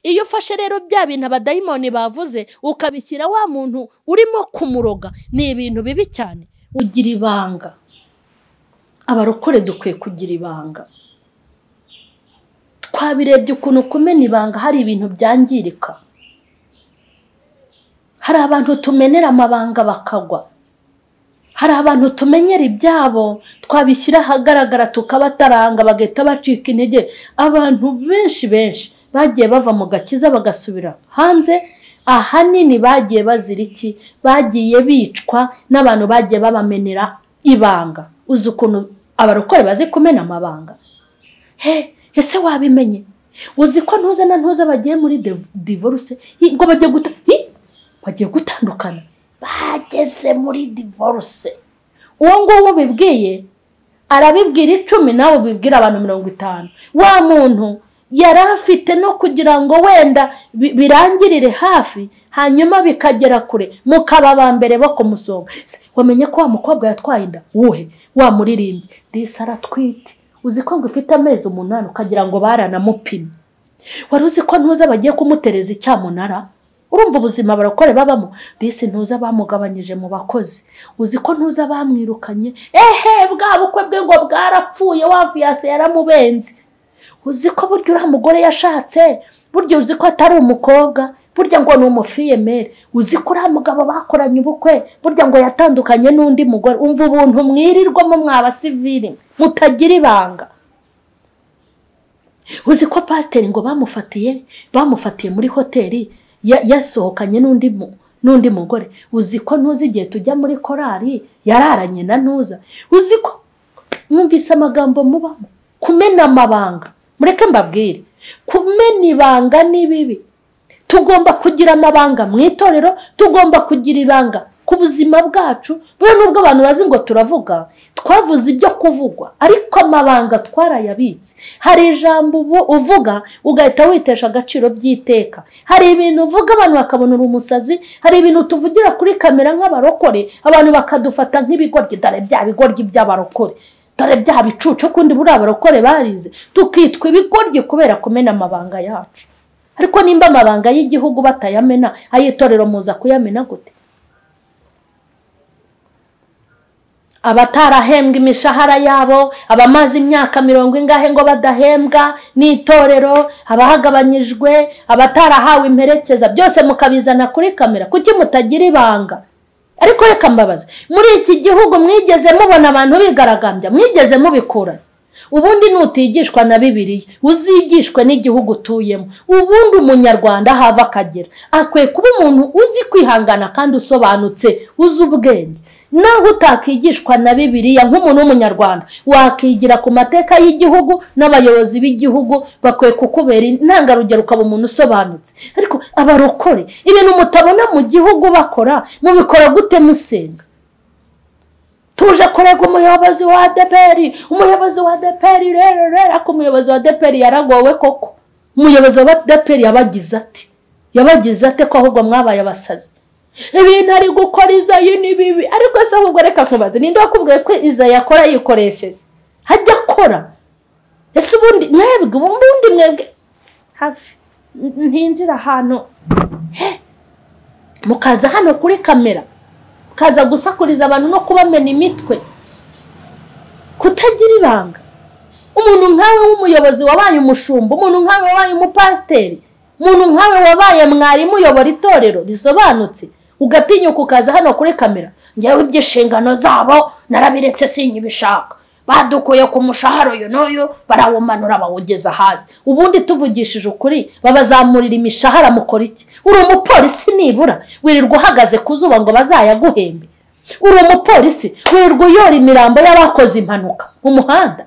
Iyo ufashe rero bya bintu abadayimoni bavuze ukabishyira wa muntu urimo kumuroga, ni ibintu bibi cyane. Ugira ibanga. Abarokore dukwiye kugira ibanga. Twabirebye ukuntu kumena ibanga hari ibintu byangirika. Hari abantu tumenera amabanga bakagwa. Hari abantu tumenyera ibyabo twabishyira ahagaragara tukabataranga bagahita bacika intege. Abantu benshi benshi bagiye bava mu gakiza bagasubira hanze, ahanini bagiye bazira iki? Bagiye bicwa n'abantu bagiye babamenera ibanga. Uzi ukuntu abarokore bazi kumena amabanga? He, ese wabimenye? Uzi ko ntuza na ntuza bagiye muri divorce, ngo bagiye gutandukana, bageze muri divorce. Uwo nguwo bibwiye arabibwira 10, nawe ubibwira abantu 50. Wa muntu yari afite no kugira ngo wenda birangirire hafi, hanyuma bikagera kure, mukaba ba mbere bo kumusonga. Wamenye ko wa mukobwa yatwaye inda? Wuhe? Wa muririmbyi disi aratwite. Uzi ko ngo ifite amezi 8 ukagira ngo baranamupimye. Wari uzi ko ntuza bagiye kumutereza icyamunara? Urumva ubuzima barakore babamo. Disi ntuza bamugabanyije mu bakozi. Uzi ko ntuza bamwirukanye? Ehe, bwa bukwe bwe ngo bwarapfuye, wa fiancé yaramubenze. Uzi ko burya uriya mugore yashatse, burya uzi ko atari umukobwa, burya ngo ni umufiyemere. Uzi ko uriya mugabo bakoranye ubukwe, burya ngo yatandukanye n'undi mugore. Umva ubuntu mwirirwamo mwaba civile mutagira ibanga. Uzi ko pasiteri ngo bamufatiye muri hoteli yasohokanye n'undi mugore. Uzi ko ntuzi igihe tujya muri korali yararanye na ntuza. Uzi ko mwumvise amagambo mubamo kumena amabanga. Mureke mbabwire, kumena ibanga ni bibi. Tugomba kugira amabanga mu itorero, tugomba kugira ibanga ku buzima bwacu. Buriya nubwo abantu bazi ngo turavuga, twavuze ibyo kuvugwa, ariko amabanga twarayabitse. Hari ijambo uvuga ugahita witesha agaciro by'iteka. Hari ibintu uvuga abantu bakabona uri umusazi. Hari ibintu tuvugira kuri kamera nk'abarokore, abantu bakadufata nk'ibigoryi. Dore bya bigoryi by'abarokore, dore bya bicucu, kundi buriya abarokore barize, tukitwa ibigoryi kubera kumena amabanga yacu. Ariko nimba amabanga y'igihugu batayamena, ay'itorero muza kuyamena gute? Abatarahembwa imishahara yabo, abamaze imyaka 40 ingahe ngo badahembwa n'itorero, abahagabanyijwe, abatarahawe imperekeza, byose mukabizana kuri kamera. Kuki mutagira ibanga? Ariko reka mbabaze, muri iki gihugu mwigeze mubona abantu bigaragambya? Mwigeze mubikura? Ubundi nutigishwa na Bibiliya, uzigishwe n'igihugu utuyemo. Ubundi umunyarwanda hava akagera akwiye kuba umuntu uzi kwihangana kandi usobanutse, uzi ubwenge. Naho utakigishwa na Bibiliya nk'umuntu w'umunyarwanda, wakigira ku mateka y'igihugu n'abayobozi b'igihugu bakwiye kukubera intangarugero, ukaba umuntu usobanutse. Ariko abarokore, ibintu mutabona mu gihugu bakora, mubikora gute musenga? Tuje kurega umuyobozi wa ADEPR, umuyobozi wa ADEPR rero rero, ariko umuyobozi wa ADEPR yaragowe koko. Umuyobozi wa ADEPR yabagize ate ko ahubwo mwabaye abasazi? Ibintu ari gukora Izayi ni bibi. Ariko se ahubwo reka nkubaze, ninde wakubwiye ko Izayi akora yikoresheje? Hajya akora. Ese ubundi mwebwe hafi ntinjira ahantu. Mukaza hano kuri kamera, mukaza gusakuriza abantu no kubamena imitwe. Kutagira ibanga. Umuntu nkawe w'umuyobozi wabaye umushumba, umuntu nkawe wabaye umupasiteri, umuntu nkawe wabaye mwarimu uyobora itorero risobanutse, ugatinyuka ukaza hano kuri kamera, njyewe iby'inshingano zabo narabiretse sinkibishaka, badukuye ku mushahara uyu n'uyu barawumanura bawugeza hasi. Ubundi tuvugishije ukuri babazamurira imishahara mukora iki? Uri umupolisi nibura wirirwa uhagaze ku zuba ngo bazayaguhembe? Uri umupolisi wirirwa uyora imirambo y'abakoze impanuka mu muhanda,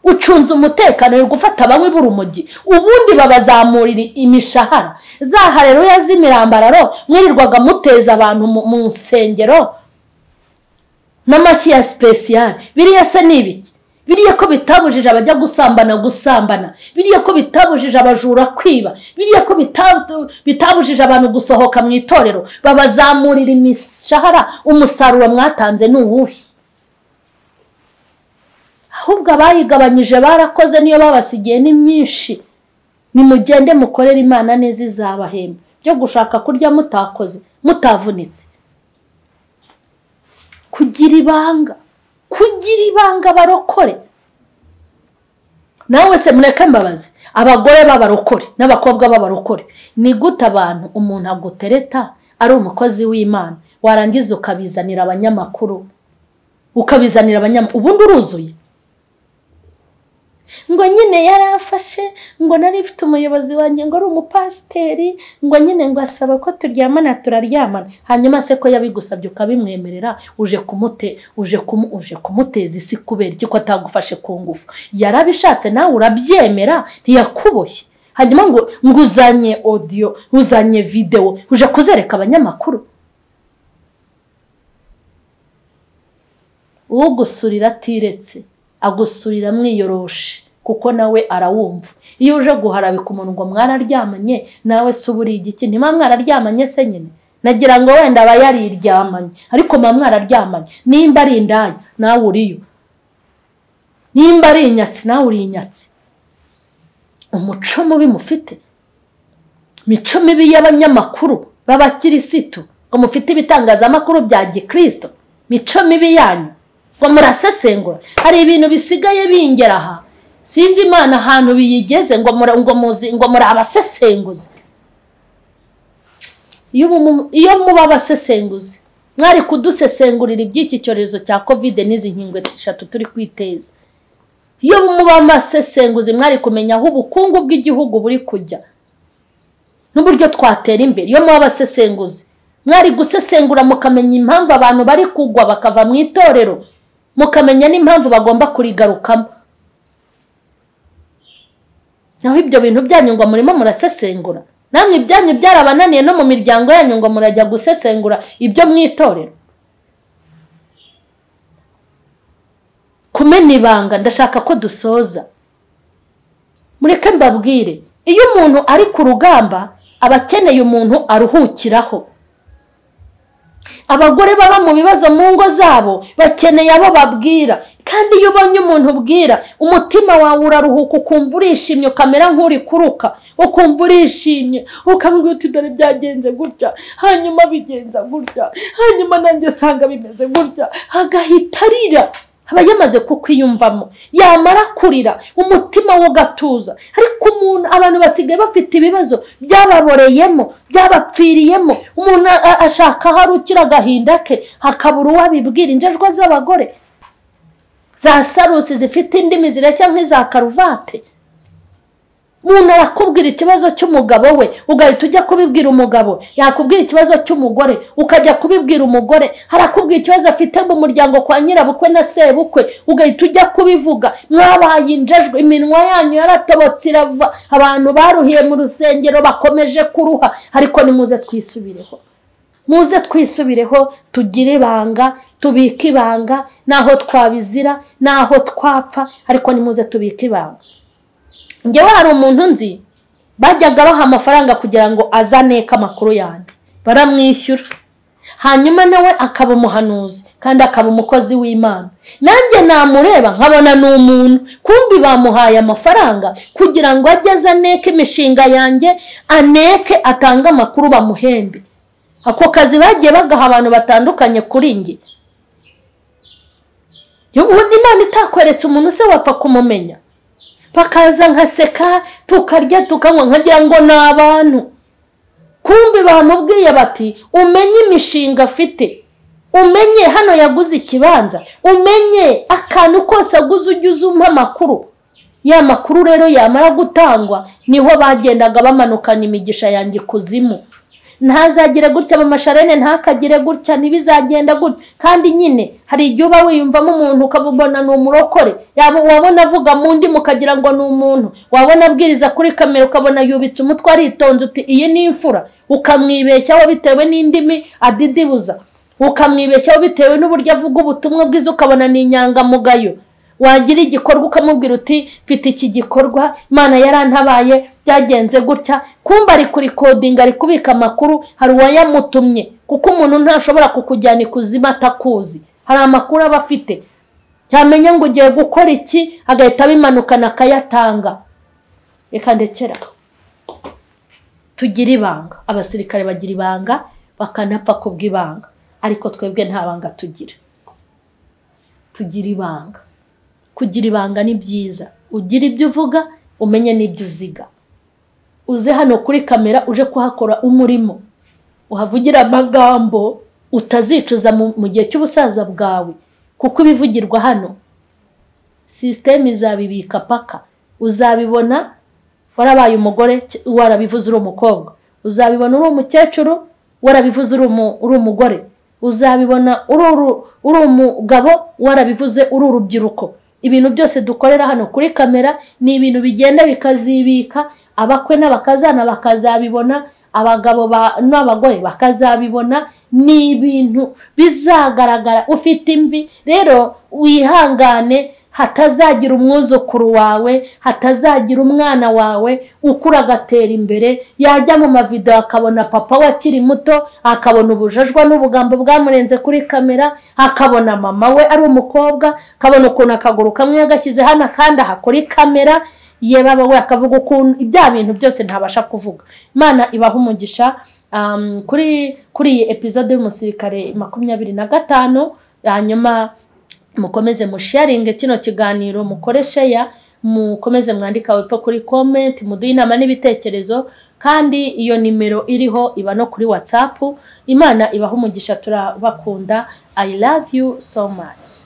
ucunze umutekano, uri gufata bamwe b'urumogi, ubundi babazamurira imishahara? Za hareruya z'imirambararo mwirirwaga muteza abantu mu nsengero n'amashyi ya sipesiyali, biriya se ni ibiki? Biriya ko bitabujije abajya gusambana gusambana, biriya ko bitabujije abajura kwiba, biriya ko bitabujije abantu gusohoka mu itorero, babazamurira imishahara, umusaruro mwatanze ni uwuhe? Ahubwo abayigabanyije barakoze, niyo babasigiye ni myinshi. Nimugende mukorere Imana neza izabahemba. Byo gushaka kurya mutakoze, mutavunitse. Kugira ibanga, kugira ibanga barokore. Nawe se mureke mbabaze, abagore b'abarokore n'abakobwa b'abarokore, ni gute abantu umuntu agutereta ari umukozi w'Imana, warangiza ukabizanira abanyamakuru, ukabizanira abanyamakuru, ubundi uruzuye? Ngo nyine yarafashe, ngo nari mfite umuyobozi wanjye ngo ari umupasiteri, ngo nyine ngo asaba ko turyamana turaryamana. Hanyuma se ko yabigusabye ukabimwemerera, uje kumuteza isi kubera iki ko atagufashe ku ngufu? Yarabishatse nawe urabyemera, ntiyakuboshye. Hanyuma ngo uzanye audio, uzanye video, uje kuzereka abanyamakuru. Ugusurira atiretse agusurira mwiyoroshe, kuko nawe arawumva. Iyo uje guharabika umuntu ngo mwararyamanye, nawe se uburi igiki? Ntima mwararyamanye se nyine? Nagira ngo wenda aba yariryamanye, ariko mwa mwararyamanye. Nimba ari indaya nawe uriyo, nimba ari inyatsi nawe uri inyatsi. Umuco mubi mufite, mico mibi y'abanyamakuru b'abakirisitu, ngo mufite ibitangazamakuru bya gikristo, mico mibi yanyu ngo murasesengura. Hari ibintu bisigaye bingera aha, sinzi Imana ahantu biyigeze, ngo ngo muri abasesenguzi. Iyo muba abasesenguzi mwari kudusesengurira iby'iki cyorezo cya Covid n'izi nkingo eshatu turi kwiteza. Iyo muba abasesenguzi mwari kumenya aho ubukungu bw'igihugu buri kujya n'uburyo twatera imbere. Iyo muba abasesenguzi mwari gusesengura mukamenya impamvu abantu bari kugwa bakava mu itorero, mukamenya n'impamvu bagomba kurigarukamo. Naho ibyo bintu byanyu ngo murimo murasesengura, namwe ibyanyu byarabananiye no mu miryango yanyu ngo murajya gusesengura ibyo mu itorero. Kumena ibanga, ndashaka ko dusoza. Mureke mbabwire, iyo umuntu ari ku rugamba aba akeneye umuntu aruhukiraho. Abagore baba mu bibazo mu ngo zabo bakeneye abo babwira, kandi iyo ubonye umuntu ubwira umutima wawe uraruhuka, ukumva urishimye, ukamera nk'uri kuruka, ukumva urishimye, ukamubwira uti dore byagenze gutya, hanyuma bigenza gutya, hanyuma nanjye sanga bimeze gutya, agahita arira. Aba yamaze kukwiyumvamo, yamara kurira umutima wo gatuza. Ariko umuntu, abantu basigaye bafite ibibazo byababoreyemo, byabapfiriyemo. Umuntu ashaka aho arukira agahinda ke, hakabura uwabibwira. Injajwa z'abagore za sarusi zifite indimi zireshya nk'iza karuvate. Umuntu arakubwira ikibazo cy'umugabo we, ugahita ujya kubibwira umugabo. Yakubwira ikibazo cy'umugore, ukajya kubibwira umugore. Harakubwira ikibazo afite mu muryango kwa nyirabukwe na sebukwe, ugahita ujya kubivuga. Mwabaye injajwe, iminwa yanyu yaratobotse irava. Abantu baruhiye mu rusengero bakomeje kuruha. Ariko nimuze twisubireho, muze twisubireho, tugire ibanga, tubike ibanga, naho twabizira, naho twapfa, ariko nimuze tubike ibanga. Njyewe hari umuntu nzi bajyaga baha amafaranga kugira ngo azaneke amakuru yanjye, baramwishyura, hanyuma nawe akaba umuhanuzi kandi akaba umukozi w'Imana. Nanjye namureba nkabona ni umuntu, kumbi bamuhaye amafaranga kugira ngo ajye azaneke imishinga yanjye, aneke atange amakuru bamuhembe. Ako kazi bagiye bagaha abantu batandukanye kuri njye. Ubundi Imana itakweretse umuntu se wapfa kumumenya? Bakaza nkaseka, tukarya, tukanywa, nkagira ngo ni abantu. Kumbi bamubwiye bati umenye imishinga afite, umenye hano yaguze ikibanza, umenye akantu kose aguze, ujye uzumpa amakuru. Ya makuru rero yamara gutangwa niho bagendaga bamanukana imigisha yanjye ikuzimu. Ntazagire gutya mama Charlene, ntakagire gutya, ntibizagenda gutya. Kandi nyine hari igihe uba wiyumvamo umuntu ukabubona ni umurokore, yaba wabona avuga mu ndimi ukagira ngo ni umuntu, wabona abwiriza kuri kamera ukabona yubitse umutwe aritonze, uti iyi ni imfura, ukamwibeshyaho bitewe n'indimi adidibuza, ukamwibeshyaho bitewe n'uburyo avuga ubutumwa bwiza, ukabona ni inyangamugayo. Wagira igikorwa ukamubwira uti mfite iki gikorwa, Imana yarantabaye, byagenze gutya. Kumba ari kurikodinga, ari kubika amakuru, hari uwayamutumye, kuko umuntu ntashobora kukujyana ikuzimu atakuzi. Hari amakuru aba afite, yamenya ngo ugiye gukora iki, agahita abimanukana akayatanga. Reka ndekera, tugira ibanga. Abasirikare bagira ibanga bakanapfa kubw'ibanga, ariko twebwe nta banga tugira. Tugira ibanga. Kugira ibanga ni byiza, ugira ibyo uvuga umenye n'ibyo uziga. Uze hano kuri kamera uje kuhakora umurimo, uhavugira amagambo utazicuza mu gihe cy'ubusaza bwawe, kuko ibivugirwa hano sisiteme izabibika paka. Uzabibona warabaye umugore warabivuze uri umukobwa, uzabibona uri umukecuru warabivuze uri umugore, uzabibona uri umugabo warabivuze uri urubyiruko. Ibintu byose dukorera hano kuri kamera ni ibintu bigenda bikazibika, abakwe n'abakazana bakazabibona, abagabo n'abagore bakazabibona. Ni ibintu bizagaragara. Ufite imvi rero wihangane, hatazagira umwuzukuru wawe, hatazagira umwana wawe ukura agatera imbere, yajya mu mavideo akabona papa we akiri muto, akabona ubujajwa n'ubugambo bwamurenze kuri kamera, akabona mama we ari umukobwa, akabona ukuntu akaguru kamwe yagashyize hano akandi aha kuri kamera, ye baba we akavuga ukuntu ibya bintu byose ntabasha kuvuga. Imana ibaha umugisha kuri iyi episode y'umusirikare 25. Hanyuma mukomeze musharinge kino kiganiro, mukore share, mukomeze mwandika wepfo kuri comment, muduhe inama n'ibitekerezo, kandi iyo nimero iriho iba no kuri WhatsApp. Imana ibaha umugisha, turabakunda. I love you so much.